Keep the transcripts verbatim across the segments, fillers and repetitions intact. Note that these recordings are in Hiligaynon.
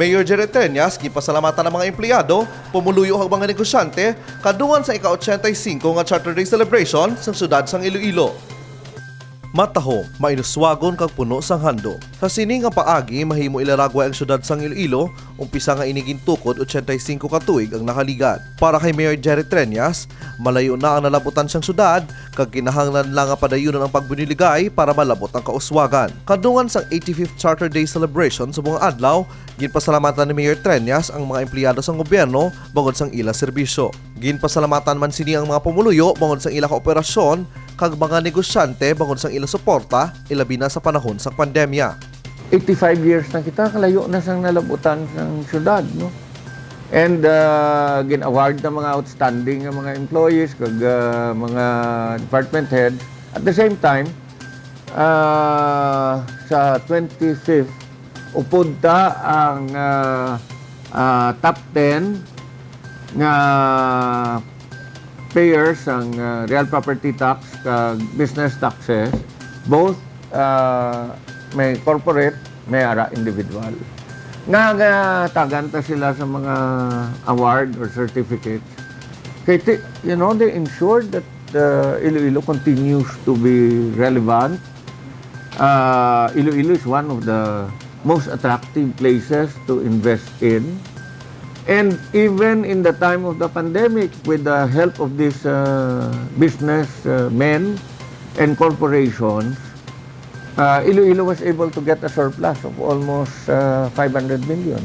Mayor Jerry Treñas, ginpasalamatan ang mga empleyado, pumuluyo kag mga negosyante kadungan sa ika-ochenta y cinco nga Charter Day celebration sang siyudad sang Iloilo. Matahom, mainuswagon kag puno sang handom. Sa sini nga paagi, mahimo ilaragway ang siyudad sang Iloilo, umpisa nga ini gintukod ochenta y cinco ka tuig ang nakaligad. Para kay Mayor Jerry Treñas, malayo na ang nalabutan sang siyudad, kag kinahanglan lang nga padayunon ang pagbuliligay para malabot ang kauswagan. Kadungan sang eighty-fifth Charter Day celebration subong nga adlaw, ginpasalamatan ni Mayor Treñas ang mga empleyado sang gobyerno bangod sang ila serbisyo. Ginpasalamatan man sini ang mga pumuluyo bangod sang ila kooperasyon kag mga negosyante bangod sang ila suporta, ilabi na sa panahon sang pandemya. Eighty-five years na kita, kalayo na sang nalabutan sang syudad, no? And, ah, gin-award na mga outstanding nga mga employees kag, ah, mga department heads. At the same time, ah, sa twenty-fifth, upod ta ang, ah, ah, top ten nga payers sang, ah, real property tax kag business taxes, both, ah, may corporate, may ara individual. Nga, nga tagan ta sila sa mga award or certificates. Kay ti-, you know, they ensured that, uh, Iloilo continues to be relevant. Uh, Iloilo is one of the most attractive places to invest in. And even in the time of the pandemic, with the help of these, uh, business, uh, men and corporations, uh, Iloilo was able to get a surplus of almost, uh, five hundred million.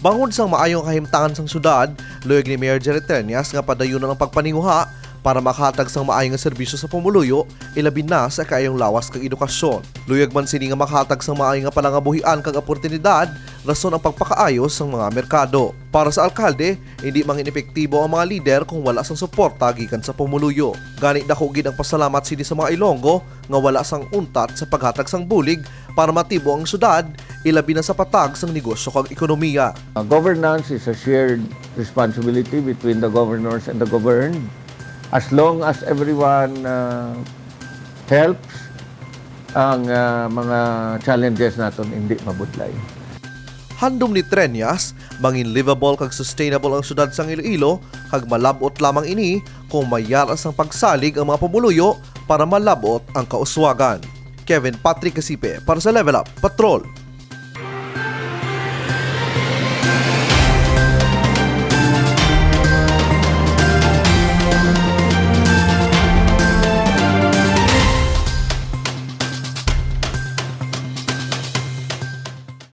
Bangod sang maayo nga kahimtangan sang syudad, luyag ni Mayor Jerry Treñas nga padayunon ang pagpaninguha para makahatag sang maayo nga serbisyo sa pumuluyo, ilabi na sa kaayong lawas kag edukasyon. Luyag man sini nga makahatag sang maayo nga palangabuhian kag oportunidad, rason ang pagpakaayo sang mga merkado. Para sa alkalde, hindi mangin epektibo ang mga lider kung wala sang suporta gikan sa pumuluyo. Gani, dako gid ang pasalamat sini sa mga Ilonggo nga wala sang untat sa paghatag sang bulig para matibo ang syudad, ilabi na sa patag sang negosyo kag ekonomiya. Uh, governance is a shared responsibility between the governors and the governed. As long as everyone, uh, helps, ang, uh, mga challenges naton hindi mabudlay. Handom ni Treñas, mangin livable kag sustainable ang syudad sang Iloilo, kag malab-ot lamang ini kung may yara sang pagsalig ang mga pumuluyo para malab-ot ang kauswagan. Kevin Patrick Casipe para sa Level Up Patrol.